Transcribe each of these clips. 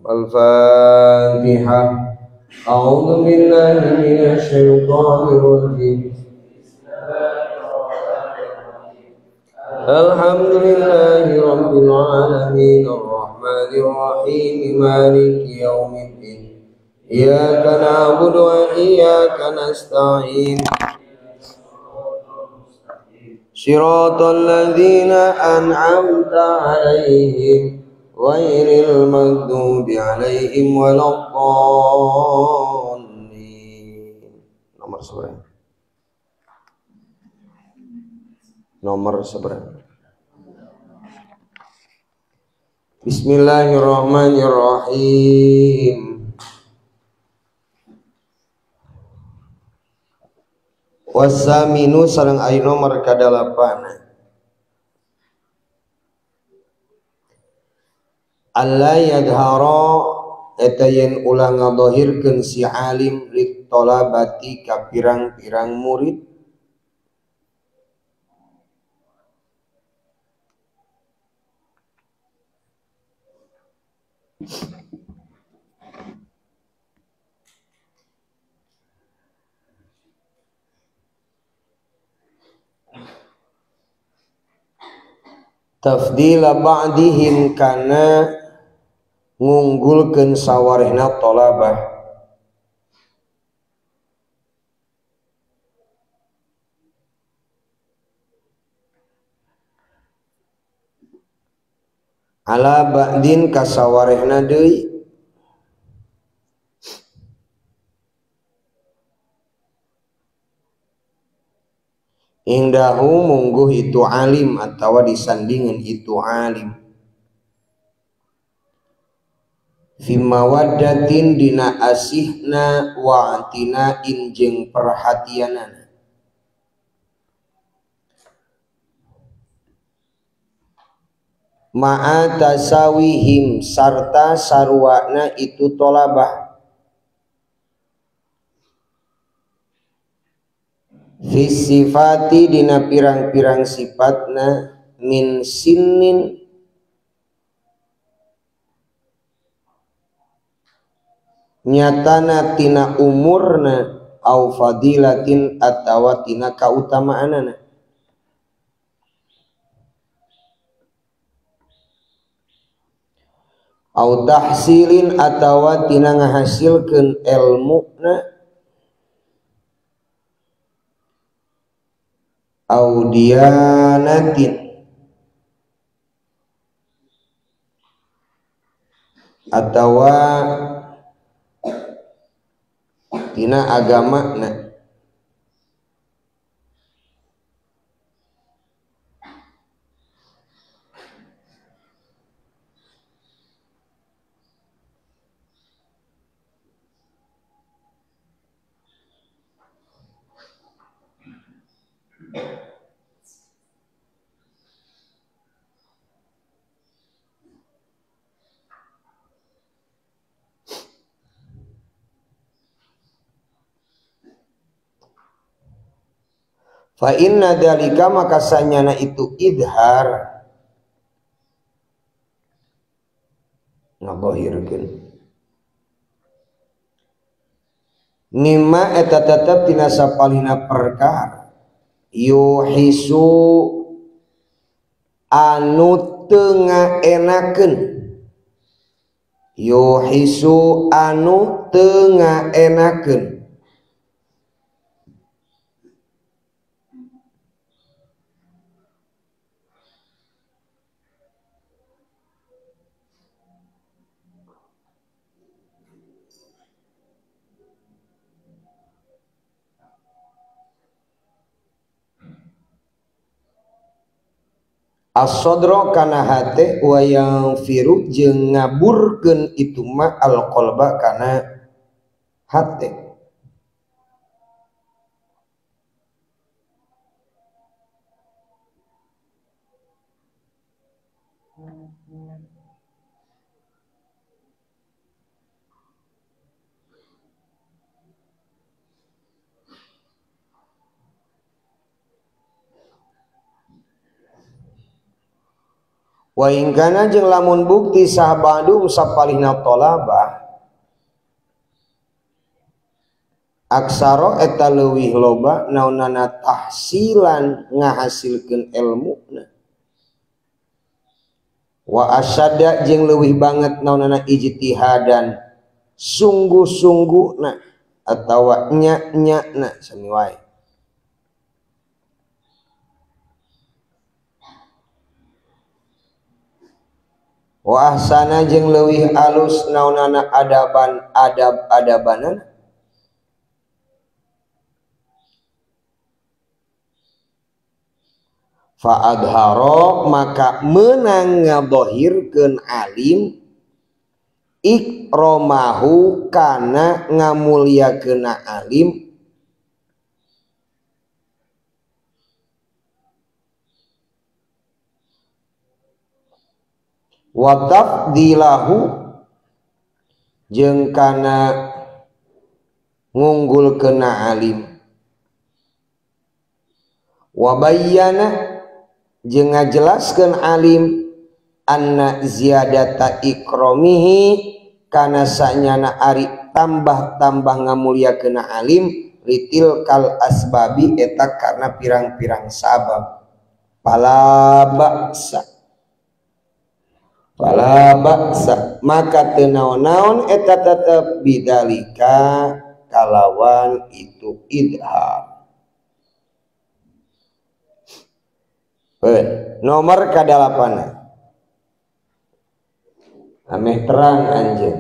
Al-Fatihah. A'udzu billahi minasy syaithanir rajim. Alhamdulillahi rabbil alamin arrahmanir rahim maliki yaumiddin. Iyyaka na'budu wa iyyaka nasta'in. Shiratal ladzina an'amta 'alaihim ghairil maghdubi 'alaihim waladdallin. Nomor seberapa? Nomor seberapa? Bismillahirrahmanirrahim. Wasaminu sareng ari nomor kadalapan. Alla yadhara eta yen ulah ngadohirkeun si alim lit tolabati ka pirang-pirang murid. Tafdila ba'dihim kana ngunggulkeun sawarehna tolabah. Ala ba'din kasawarehna deui. Indahu mungguh itu alim atawa disandingan itu alim. Fi mawaddatin dina asihna wa atina injeng perhatianana. Ma'a tasawihim sarta sarwana itu tolabah. Fi sifati dina pirang-pirang sifatna min sinnin nyatana tina umurna au fadilatin atawa tina kautamaanana. Au tahsilin atawa tina ngahasilkeun elmuna. Au dianatin atawa tina agamana. Fa inna dzalika maka sanyana itu idhar ngabahirkeun mimma eta tetep tina sapalihna perkara yuhisu anu teu ngaenakeun yuhisu anu teu ngaenakeun as-sadra kana hate wa yang firu jeung ngaburkeun itu ma al-qalba kana hate. Wa in kana jeung lamun bukti sah ba'dum sapalihna tolabah aksara eta leuwih loba naonana tahsilan ngahasilkeun elmuna wa asyadda jeung leuwih banget naonana ijtihadan sungguh-sungguhna atawa nya-nyana sami wae. Wa ahsana jeung leuwih alus naonana adaban adab-adabanana fa adhara maka meunang ngadohirkeun alim ikromahu kana ngamuliakeunna alim wa tafdilahu jeung kana ngunggulkeunna alim wa bayyana jeung ngajelaskeun alim anna ziyadata ikromihi kana sanyana ari tambah-tambah ngamuliakeunna alim litil kal asbabi eta karena pirang-pirang sabab fala ba'sa fala ba'sa maka teu naon-naon eta tetep bidalika kalawan itu idhar. Nomor kadalapan ameh terang anjeun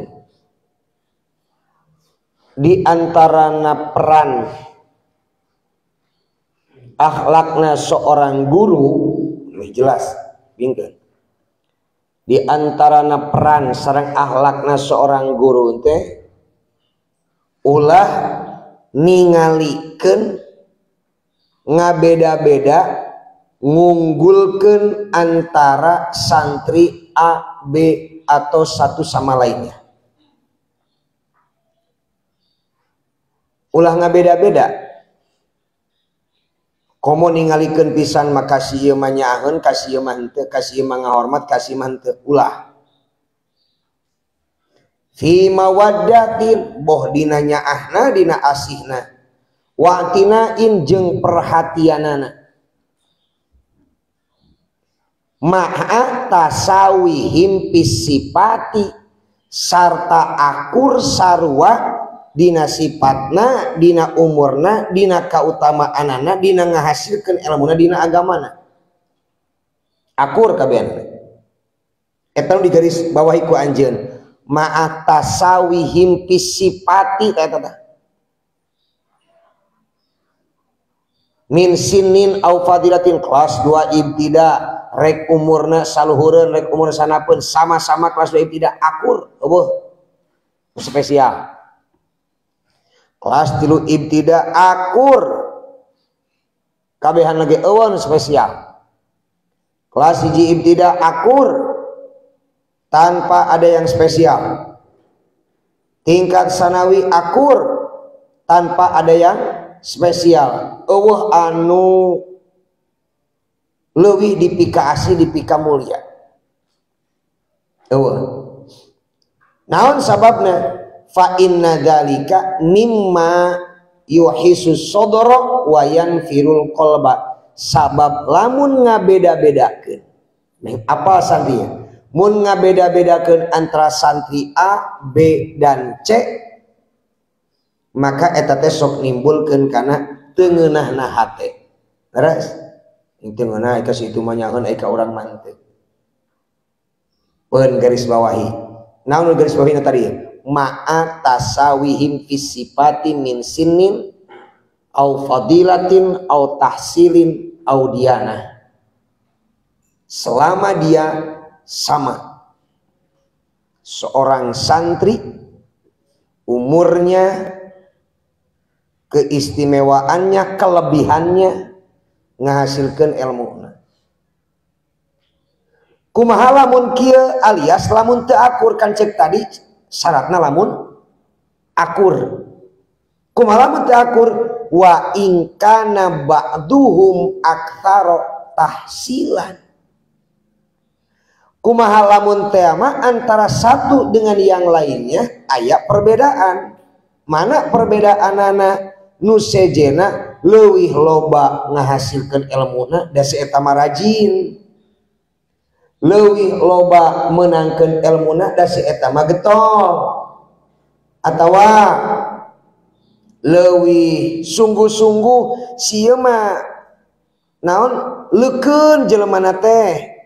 di antarana peran akhlakna seorang guru ameh jelas bingkeun di antarana peran sareng akhlakna seorang guru teh ulah ningalikeun ngabeda-beda ngunggulkeun antara santri A, B atau satu sama lainnya. Ulah ngabeda-beda. Komo ningalikeun pisan maka si ieu mah nyaaheun, ka si ieu mah henteu, ka si ieu mah ngahormat, ka si ieu mah henteu. Ulah. Fi mawaddatin boh dina nyaahna dina asihna. Wa atinain jeung perhatianana. Ma'a tasawihim pisipati sarta akur sarua dina sifatna dina umurna dina kautamaanana dina ngahasilkeun elmuna dina agamana akur kabehanana eta nu digaris bawahi ku anjeun ma'a tasawihim pisipati eta tah min sinin au fadilatin kelas 2 ibtida rek umurna saluhureun rek umurna sanapeun sama-sama kelas 2 ibtida akur eueuh spesial kelas 3 ibtida akur kabehan lagi eueuh spesial kelas 1 ibtida akur tanpa ada yang spesial tingkat sanawi akur tanpa ada yang spesial eueuh anu leuwih dipika asih dipika mulia eueuh naon sababna fa inna dzalika mimma yuhisus sadra wa yanfirul qalba sabab lamun ngabeda-bedakeun apa santrinya mun ngabeda-bedakeun antara santri A, B dan C maka eta teh sok nimbulkeun kana teu ngeunahna hate leres teu ngeunah ka situ mah nyaheun ka urang mah henteu peun garis bawahi naon garis bawahina tadi ma'a tasawihim fi sifati min sinin au fadilatin au tahsilin au diana selama dia sama seorang santri umurnya keistimewaannya kelebihannya ngahasilkeun elmuna kumaha lamun kieu alias lamun teu akur kan cek tadi syaratna lamun akur kumaha lamun teu akur wa in kana ba'duhum aktsara tahsilan Kumaha lamun teh mah antara satu dengan yang lainnya aya perbedaan. Mana perbedaanana? Nu sejena leuwih loba ngahasilkeun elmuna da si eta mah rajin. Leuwih loba meunangkeun elmuna da si eta mah getol. Atawa leuwih sungguh-sungguh si ieu mah naon leukeun jelemana teh.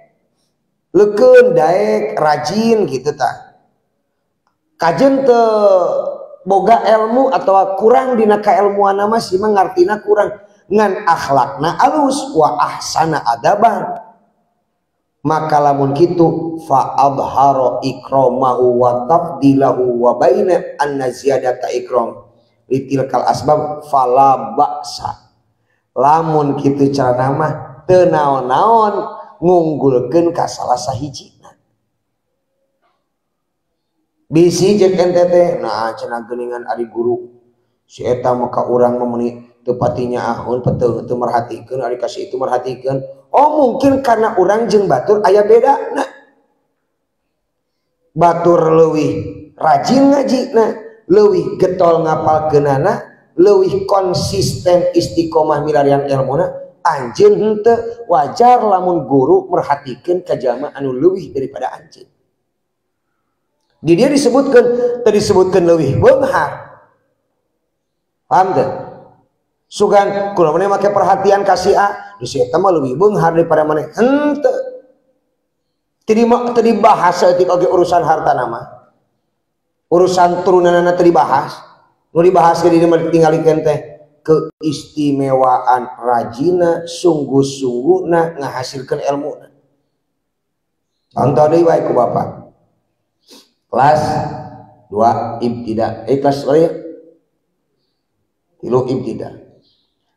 Leukeun daek rajin gitu tah. Kajeun teu boga ilmu atau kurang dina kailmuanna mah si mah ngartina kurang ngan akhlakna alus wa ahsana adaban. Maka lamun kitu fa abhara ikramahu wa tafdilahu wa baina anna ziyadata ikram litilkal asbab fala ba'sa. Lamun kitu carana mah teu naon-naon ngunggulkeun ka salah sahijina. Bisi jeung ente teh nah cenah geuningan ari guru si eta mah ka urang mah meuni teu patinya ahun peteuh teu merhatikeun ari ka si itu merhatikeun. Oh mungkin karena urang jeung batur aya bedana. Batur leuwih rajin ngajina, leuwih getol ngapalkeunana, leuwih konsisten istiqomah milarian ilmuna. Anjeun henteu wajar lamun guru merhatikeun ka jalma anu leuwih daripada anjeun. Di dia disebutkan, teu disebutkeun leuwih beunghar. Paham teu? Sugan kunaon maneh make perhatian ka si A, di si eta mah leuwih beunghar daripada maneh. Henteu. Teu dibahas saeutik oge urusan harta mah. Urusan turunanana teu dibahas. Nu dibahas ge di dieu mah ditinggalikeun teh keistimewaan rajina sungguh-sungguhna ngahasilkeun ilmuna. Contoh deui wae ku bapak. Kelas 2 ibtida, kelas 3 ibtida.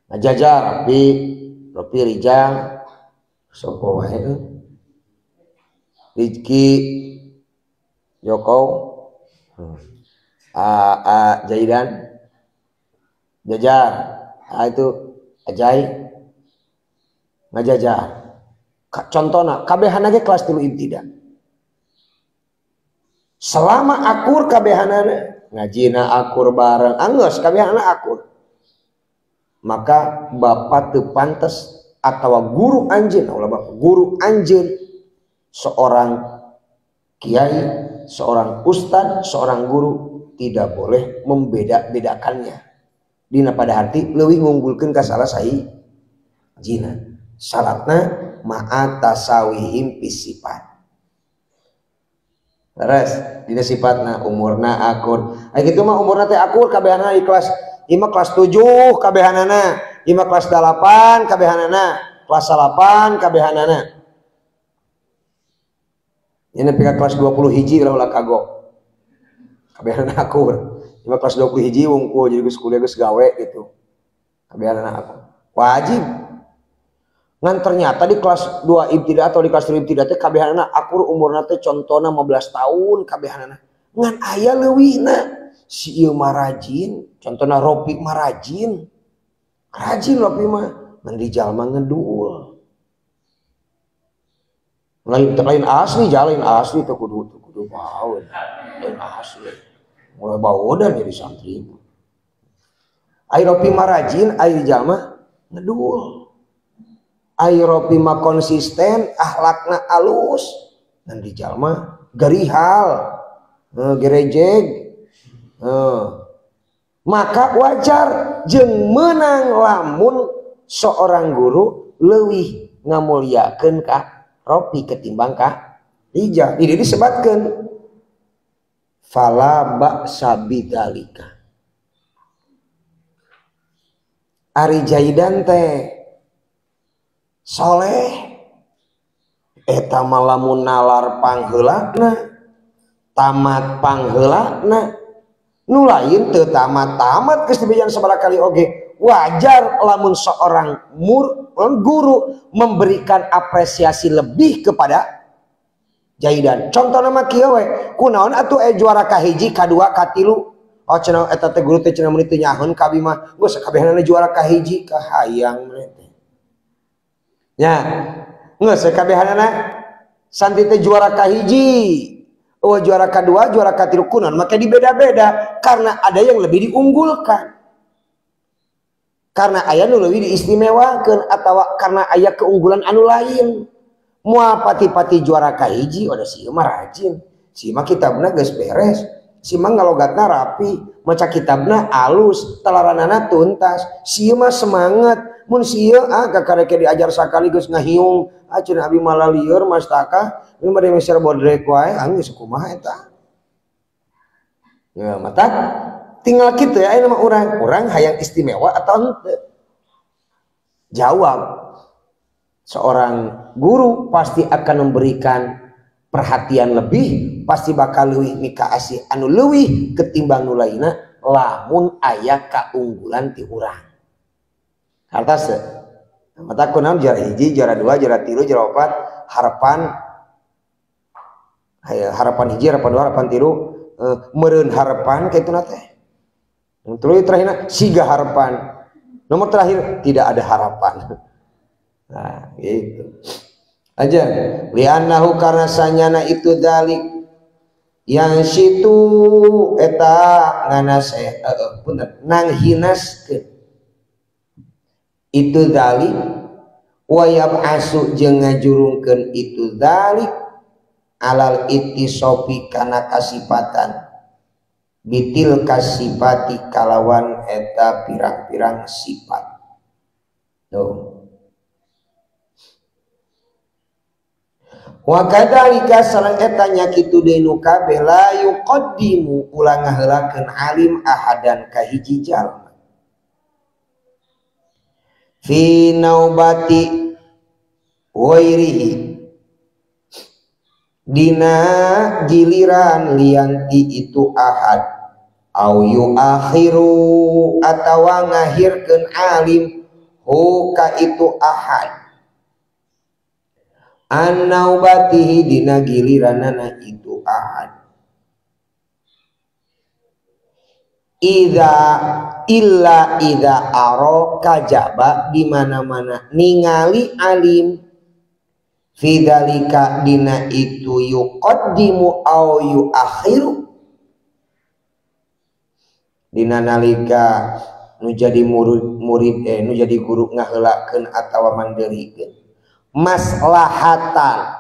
Ngajajar Rapi, Rapi Rijal, sapa wae Rizki, Joko, A Jaidan, Jajar, itu Ajai, ngajajar. Contohna kabehanna ge kelas 3 ibtida. Selama akur kabehanana, ngajina akur bareng, anggeus kabehanana akur. Maka bapak teu pantes atawa guru anjeun, ulah bapak, guru anjeun seorang kiai, seorang ustad, seorang guru tidak boleh membeda-bedakannya. Dina pada hati leuwih ngunggulkeun ka salah sahijina. Syaratna ma'a tasawihim fisifat. Terus dina sifatna umurna akur. Ai kitu mah umurna teh akur kabehanana di kelas ieu mah kelas 7 kabehanana, ieu mah kelas 8 kabehanana, kelas 8 kabehanana. Ieu nepi ka kelas 20 hiji ulah kagok. Kabehanana akur. Ieu mah kelas 20 hiji wungkul jadi geus kuliah geus gawe gitu. Kabehanana akur. Wajib. Ngan ternyata di kelas 2 ibtida atau di kelas 3 ibtida teh kabehanana akur umurna teh contona 15 tahun kabehanana. Ngan aya leuwihna si ieu mah rajin, contona Ropi mah rajin. Rajin Ropi mah ngan di jalma ngedul. Lain asli, lain asli teh kudu bau. Lain asli. Mulai baudan jadi santri. Ai Ropi mah rajin, ai jalma ngedul. Ai Ropi mah konsisten, akhlakna alus, dan di jalma garihal, gerejeg. Maka wajar jeung meunang lamun seorang guru leuwih ngamuliakeun ka Ropi ketimbang ka Rijal. Ini disebatkeun fala ba'sa bidzalika. Ari Jaidan teh soleh eta mah lamun nalar pangheulana tamat pangheulana nu lain teu tamat-tamat geus dibejan sabaraha kali oge. Wajar lamun seorang guru memberikan apresiasi lebih kepada Jaidan. Contohna mah kieu we, kunaon atuh juara kahiji, kadua, katilu. Oh cenah eta teh guru teh cenah meuni teu nyaheun ka abi mah. Geus sakabehanana juara kahiji kahayang maneh teh. Nya, geus sakabehanana Santri teh juara kahiji, oh juara kedua, juara katilu kunaon maka dibeda-beda karena ada yang lebih diunggulkan. Karena aya nu leuwih diistimewakeun atawa karena aya keunggulan anu lain. Moal pati-pati juara kahiji, waduh si ieu mah rajin, si ieu mah kitabna geus beres, si ieu mah ngalogatna rapi, maca kitabna alus, talaranana tuntas, si ieu mah semangat. Mun si ieu ah kakareke diajar sakali geus ngahiung, ah cenah abi malah lieur mastaka, ieu mah meser bodrek wae, ah geus kumaha eta. Ya mata tinggal kitu ya aya mah urang, urang hayang istimewa atau henteu. Jawab. Seorang guru pasti akan memberikan perhatian lebih, pasti bakal leuwih mikaasih anu leuwih ketimbang nu lainna lamun aya kaunggulan ti urang. Hartos teu? Mata kunaon juara hiji, juara dua, juara tilu, juara opat, harapan harapan hiji, harapan dua, harapan tilu, meureun harapan kitu na teh. Tuluy terakhirna siga harapan. Nomor terakhir tidak ada harapan. Nah, gitu. Aja li'annahu karena sanyana itu dalik yang situ eta nganase punten nanghinaskeun itu dalik wa yab'asu jeung ngajurungkeun itu dalik alal ittisofi kana kasipatan bitil kasipati kalawan eta pirang-pirang sifat. Tuh. Wa kadzalika sareng eta nya kitu deui nu kabeh la yuqaddimu ulah ngaheulakeun alim ahadan ka hiji jalma fi naubati wairihi dina giliran lianti itu ahad au yuakhiru atawa ngahirkeun alim hu ka itu ahad an naubatihi dina giliranana itu ahad idza illa idza aro kajaba di mana-mana ningali alim fidzalika dina itu yuqaddimu au yuakhiru dina nalika nu jadi murid nu jadi guru ngaheulakeun atawa manderikeun maslahatan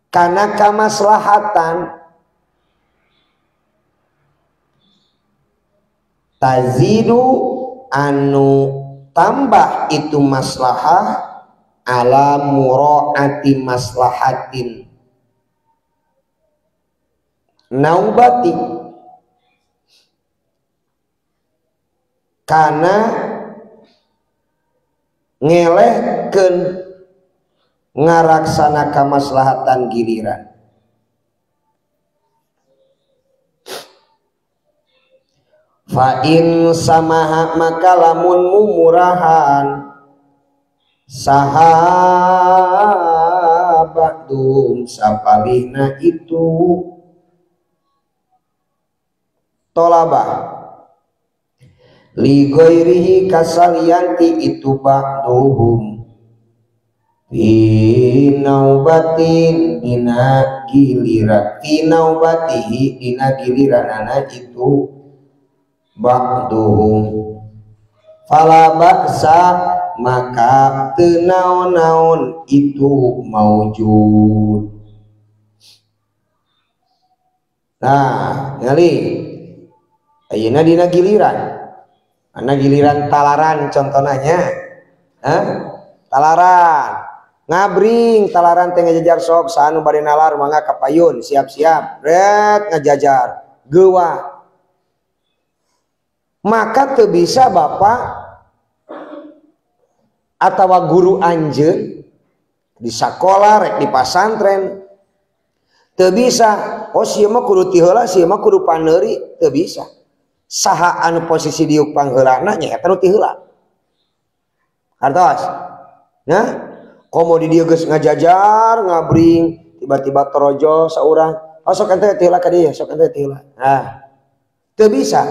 karena kamaslahatan tazidu anu tambah itu maslahah ala muraati maslahatin naubati karena ngelehkeun ngaraksana kamaslahatan giliran. Fa in samaha maka lamun mumurahan saha ba'dum sapalihna itu tolabah li ghairihi kasalianti itu ba'duhum fi naubatin dina giliran fi naubatihi dina giliranana itu ba'duhum fala ba'sa maka teu naon-naon itu maujud. Nah, ngali ayeuna dina giliran ana giliran talaran contohnya nya. Hah? Talaran ngabring talaran teh ngajajar sok saanu bade nalar mangga ka payun siap-siap ret ngajajar geuwa maka teu bisa bapak atawa guru anjeun di sakola rek di pasantren teu bisa oh sieu mah kudu ti heula sieu mah kudu paneuri teu bisa saha anu posisi diuk pangheulana nya eta nu ti heula hartos nah komo di dieu geus ngajajar ngabring tiba-tiba torojo saurang oh sok ente ti heula ka dieu sok ente ti heula nah teu bisa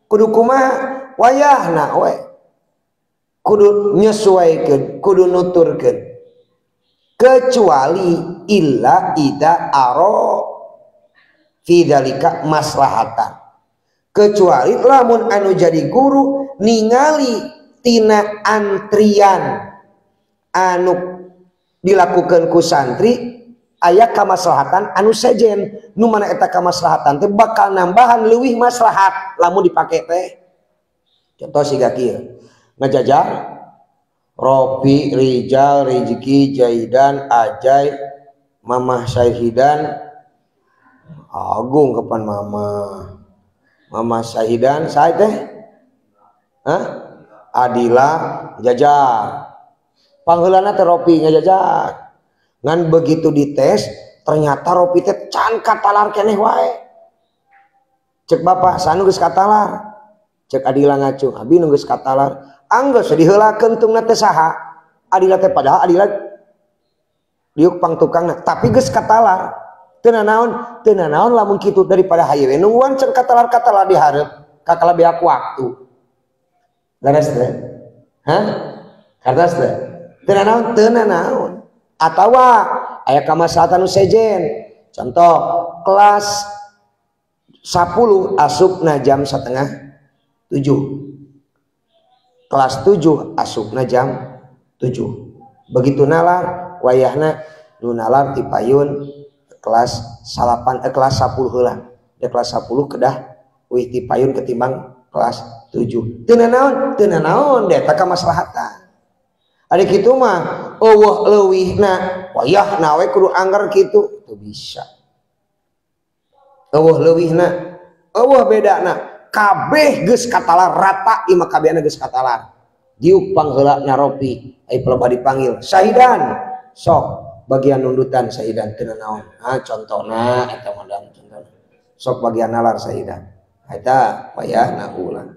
kudu kumaha wayahna we kudu nyesuaikeun kudu nuturkeun kecuali Kecuali illa ida aro fi dzalika maslahatan. Kecuali lamun anu jadi guru ningali tina antrian anu dilakukan ku santri aya kamaslahatan anu sejen nu mana eta kamaslahatan teh bakal nambahan leuwih maslahat lamun dipake teh. Contoh siga kieu ngajajar Ropi, Rijal, Rizki, Jaidan, Ajay, Mamah Syahidan, Agung kapan Mama, Mama Syahidan, saya teh, hah? Adila, jajar, pangheulana teh Ropi ngajajar, ngan begitu dites ternyata Ropi teh can katalar keneh wae, cek bapak sanu geus katalar, cek Adila ngacung, abi nu geus katalar. Anggeus diheulakeun tungna teh saha Adila teh padahal Adila diuk pangtukangna tapi geus katalar teu nanaon lamun kitu daripada hayu we nungguan can katalar-katalar di hareup kakala beak waktu leres teh hah kartos teh teu nanaon atawa aya kamaslahatan nu sejen contoh kelas 10 asupna jam 6:30 kelas 7 asupna jam 7 begitu nalar wayahna nu nalar ti payun kelas 8 kelas 10 heula da kelas 10 kedah wih ti payun ketimbang kelas 7 teu nanaon eta kamaslahatan ari kitu mah eueuh leuwihna wayahna we kudu angger kitu teu bisa eueuh leuwihna eueuh bedana kabeh geus katalar rata imah kabehna geus katalar diuk pangheulana Ropi ai pelebah dipanggil Syahidan sok bagian nundutan Syahidan teu nanaon ah contona eta mah contohna sok bagian nalar Syahidan eta wayahna ulang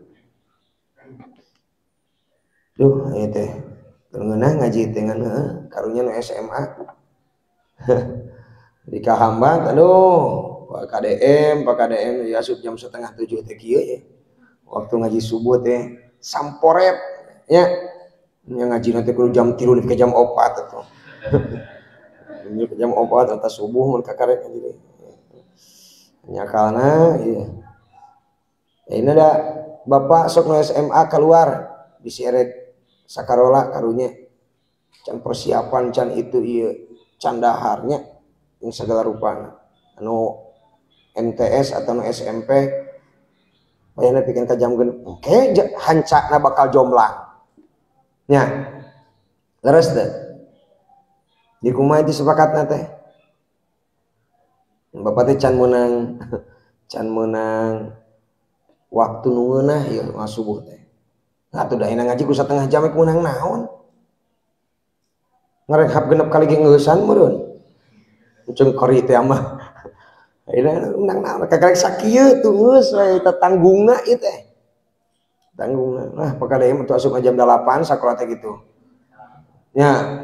duh ieu teh ngeunah ngaji teh ngan heuh karunya nu SMA di kahambat aduh Pak KDM ya asup jam 6:30 teh kieu ya. Waktu ngaji subuh teh samporet nya. Nya ngaji nanti kudu jam 3 nepi ka jam 4 atuh. Nepi ka jam 4 atas subuh mun kakarek ngaji teh. Nyakalna ieu. Ini ada bapak sok nu SMA keluar bisi erek sakarola karunya. Can persiapan can itu ieu can daharnya jeung segala rupana. Anu MTS atau SMP wayahna pikeun ka jam genep oke hancana bakal jomblang nya leres teh di kumaha itu sepakatna teh bapak teh can meunang waktu nu ngeunah ieu subuh teh atuh da ngaji ku 1/2 jam ku meunang naon ngarenghap genep kali ge ngeusan meureun ceung kori teh mah ayeuna menang naon kakarek sakieu tuh geus we tatanggungna ieu teh. Tanggungna. Nah, Pak KDM atuh asup jam 8 sakola teh kitu. Nya.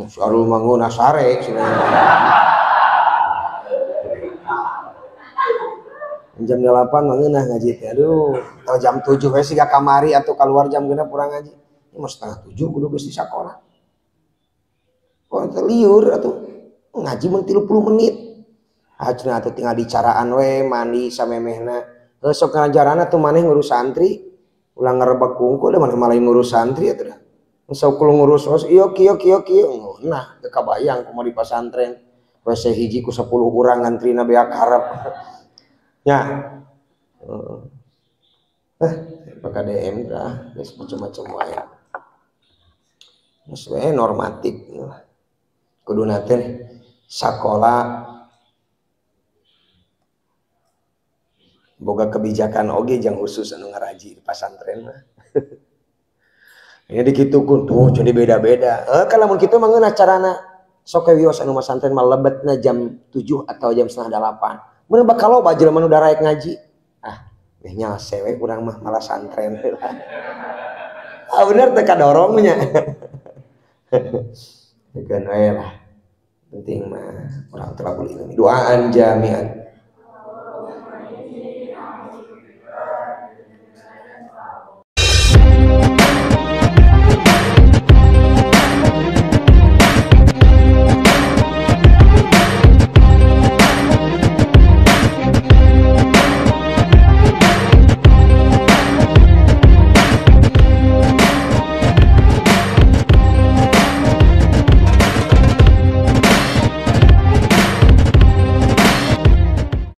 Sarul mangunah sare cenah. Jam 8 mangeunah ngaji teh. Aduh, atau jam 7 we siga kamari atuh keluar jam 6 urang ngaji. Ini mah 6:30 kudu geus di sakola. Kok teh liur atuh. Ngaji mun 30 menit. Hajna atuh tinggal dicaraan we mandi samemehna. Heuh sok ngajarana tuh maneh ngurus santri, ulah ngarebek kungkul maneh malah ngurus santri atuh dah. Sok kudu ngurus os ieu kieu kieu kieu. Nah, teu kabayang kumaha di pasantren. WC hiji ku 10 urang ngantrina beak harap. Nya. PKDM dah geus macam-macam wae. Geus we normatif. Kuduna teh sakola boga kebijakan oge jang khusus anu ngaraji di pasantren mah. Ini dikitukeun tuh jadi beda-beda. Kalau mun kitu mah ngeunah carana sok we wios anu masantren mah lebetna jam 7 atau jam 7:30. Mun bakal loba jelema nu daraek ngaji. Ah, meh nyase we urang mah malah santren. Ah bener teh kadorong nya. Keun we lah. Penting mah orang tolabul ilmi doaan jami'an.